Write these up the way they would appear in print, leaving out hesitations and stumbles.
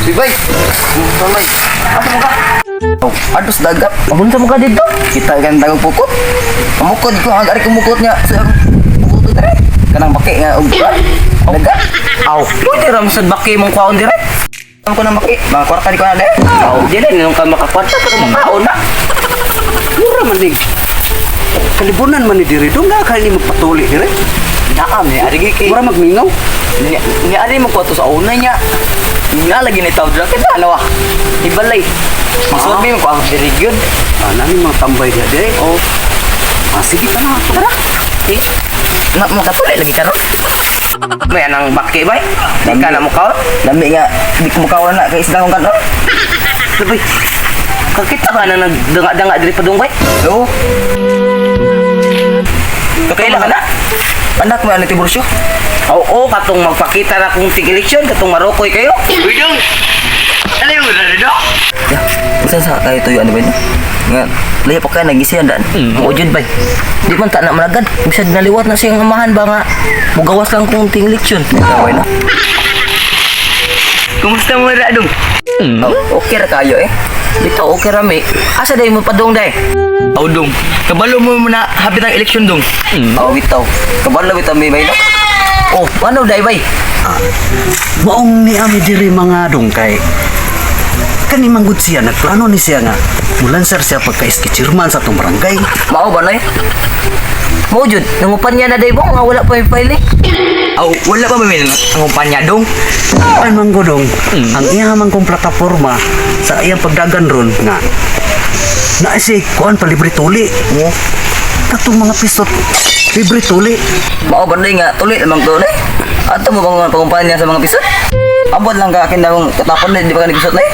Bibay! Bibay! Asa mo ka? Oh, ados dagat. Pagunsa mo ka dito? Kita kan dagong pukot. Pamukod ko ang ari kumukot nga sa pukot dire. Kanang baki nga og dagat. Aw, pwede ra mo sa baki mong kwaon dire. Ang ko nang baki, mga kwarta di ko na dire. Aw, dili nung ka makakwarta pero makaon na. Mura man ni. Kalibunan man ni diri dong nga kay ni magpatuli dire. Naam ni ari kay Mura magmingaw. Ni, ni ari mo ko to sa una niya. Nga lagi ni tawd ra kita ano ah. Ibalay. Masurbi mo ko ang diri gyud. Ah, nani mga tambay diha dire. Oh, Ah, sige tara. Tara. Eh, na mo katuli lagi karon. May anang baki bay. Di ka na mo kaon. Lami nga di ko mukhaon na kay isda kong kanon. Sabay. Kakita ka na nagdanga-danga diri padung bay. Oo. Kaila ka na. Anak mo ani Tiburcio. Oo, katong magpakita na kung tig-eleksyon, katong marokoy kayo. Uy, dong! Ano yung dali, dong? Ya, bisan sa kayo tuyo ano ba yun? Nga, layo pa kayo nagisiyan daan. Mo jud bay. Di man ta na malagad. Bisag naliwat na siyang amahan ba nga mugawas lang kung ting-eleksyon. Okay na. Kumusta mo ra, dong? Oh, okay ra kayo eh. Dito okay ra mi. Asa day mo padung day? Aw, dong. Kabalo mo muna hapit ang eleksyon, dong. Oh, bitaw. Kabalo bitaw may bay no. Oh, ano day bay? Maong ni ami diri mga dong kay kani manggod siya nagplano ni siya nga mulansar siya pagka chairman sa atong barangay. Mao ba noy? Mo jud, nangupan niya na day mo nga wala pa yung file eh. Aw, wala pa may ang kumpanya, dong. Ay manggodong, ang iya man kong plataporma sa iyang pagdagan ron nga na si kuan pa libre tuli. Oh. Katong mga pisot libre tuli. Mao ba noy nga tuloy lamang to noy? Ato mo bang pangumpanya sa mga pisot? Abot lang ka akin daw katapon di ba ka nagpisot noy?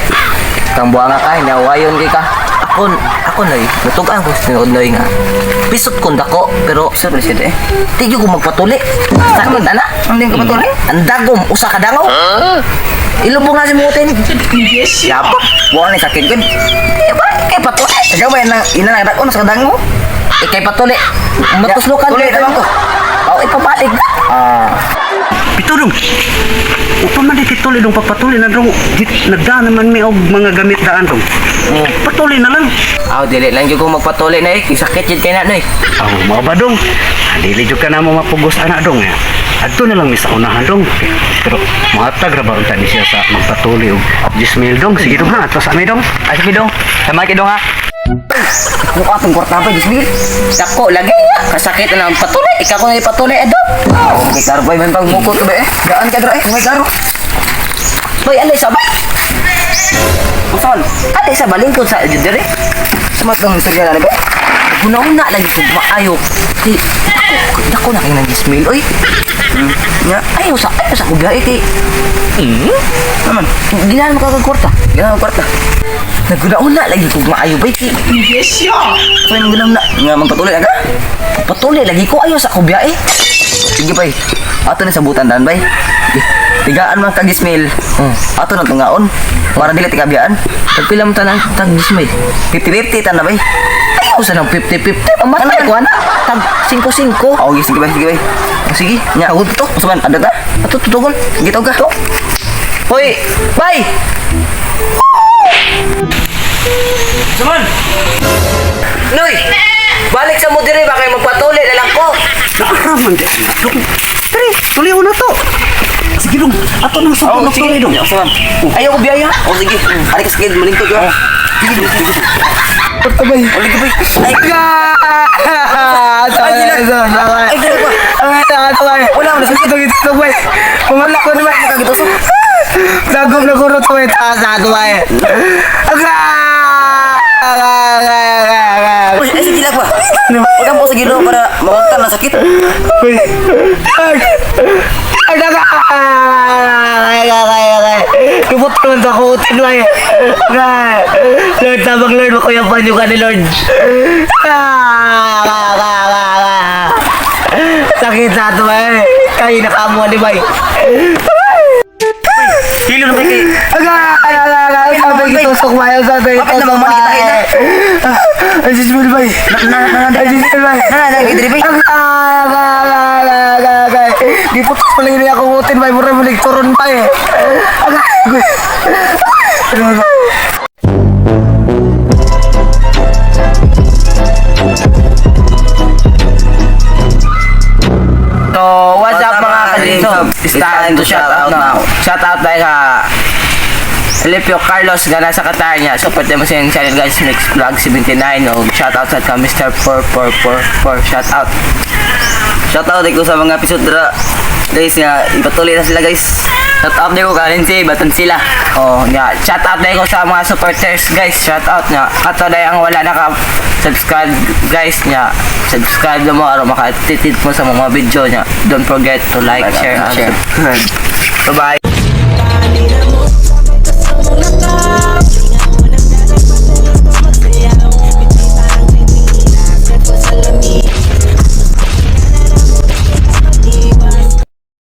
Kang buha nga ka, nawayon kay ka. Ako, ako noy, natugaan ko sa tinuod noy nga. Pisot kon dako, pero Pisot ba siya eh? di jud ko magpatuli. Sakit ana. Ang din ka patuli? Ang dagom, usa ka dangaw. Ilubong na si Mutin. Yapa. Buwan ni sakit gud. Eh, ba? Kay patuli. Ikaw ba ina ina na dakon sa kadang mo? Eh, kay patuli. Matuslokan. Tuloy lamang ko. Oh, ipabalik na. Ah, Pito dong. Upa man di kituli dong pagpatuli na dong nagdaan naman mi og mga gamit daan dong. Patuli na lang. Aw, dili lang jud ko magpatuli na eh. Sakit jud kay na noy. Aw, mao ba dong? Ah, dili jud ka na mo mapugos ana dong. Eh. Adto na lang mi sa unahan dong. Pero mohatag ra ba unta ni siya sa magpatuli og 10 mil dong. Sige dong ha, ato sa ami dong. Ay, sige dong. Sama kay dong ha. kung atong kwarta pa 10,000. Dako lagi ya. Kasakit na ang patuli. Ikaw ko na ipatuli eh dong. Okay, klaro ba man pag mukot ba eh? Daan ka dra eh, may klaro. Hoy, alay sa bay. Unsa man? Alay sa balingkod sa dire. Sumat ang istorya na ba? Guna-una lagi ko maayo. Di, dako, dako na kay nang gismail oy. Nya, Ayaw sa ko biyahe kay. naman. Ginahan mo kag kwarta. Gina ang kwarta. Naguna-una lagi ko maayo bay kay. So yung ginam na nga magpatuloy ka? Patuli lagi ko ayaw sa ko biyahe. Sige bay. Ato ni sabutan daan bay. Tigaan man kag gismail. Ato na tungaon para dili tikabiyaan. Tagpila mo tanan tag gismail. 50-50 tan na bay. Ayaw sa nang 50-50. Pamatay ko ana. Tag 5-5. Oh, sige bay, sige bay. Sige, Nya, tagod to. Unsa man adto ta? Ato tutugol. Sige tawag ka. Hoy, bay. Suman. Noy! Balik sa mo dire ba kay magpatuli na lang ko. Naara man di ana dong. Diri, tuli na to. Sige dong, ato nang Oh, supot na sige. tuli dong. Suman. Ayaw ko biyaya. Oh, sige. Ari ka sige, malingkod ka. Sige, sige, sige. Patay. Oh, sige, bay. Ay, Ay, ay, dili ba? Wala mo na ito bay. Wala ko naman. Kagituso. Dagom na kurot ko ito sa ato bay. Aga! Aga! Aga! Aga! Uy, ay sige lang ba? Huwag po sa gilo para mawagtan ang sakit. Uy! Ay, daga! Ay, ay, ay, ay. Lubot naman sa kutin, bay. Ay, Lord, tabang Lord, makuyapan yung ka ni Lord. Ah, ah, ah, ah, ah. Sakit sa ato, bay. Kayo nakamuha ni bay. Hilo na ba kay Aga! Aga! Aga! Sabi gitusok bay. Sabi Bakit gitusok naman bay. kita Ang sismil bay. bay. Na 10 mil bay. Na diri bay. Agay, agay, agay, agay. Giputos pa lang ako utin bay. Mura mo turon bay. Agay, agay. So, what's up, mga kadinso? It's time to shout out now. Shout out tayo sa Lipio Carlos gana sa Qatar niya. Support mo sa iyong channel, guys, Next Vlog 79 o shout out sa ka Mr. 4444. Shout out. Shout out ko sa mga episode dra. Guys nga ipatuloy na sila, guys. Shout out ko kanin si batan sila. Oh, nya. Shout out ko sa mga supporters, guys. Shout out nya. Kato dahil ang wala naka subscribe, guys, nya. Subscribe na mo aron makatitid mo sa mga video nya. Don't forget to like, Like, share, and share. subscribe. Bye-bye.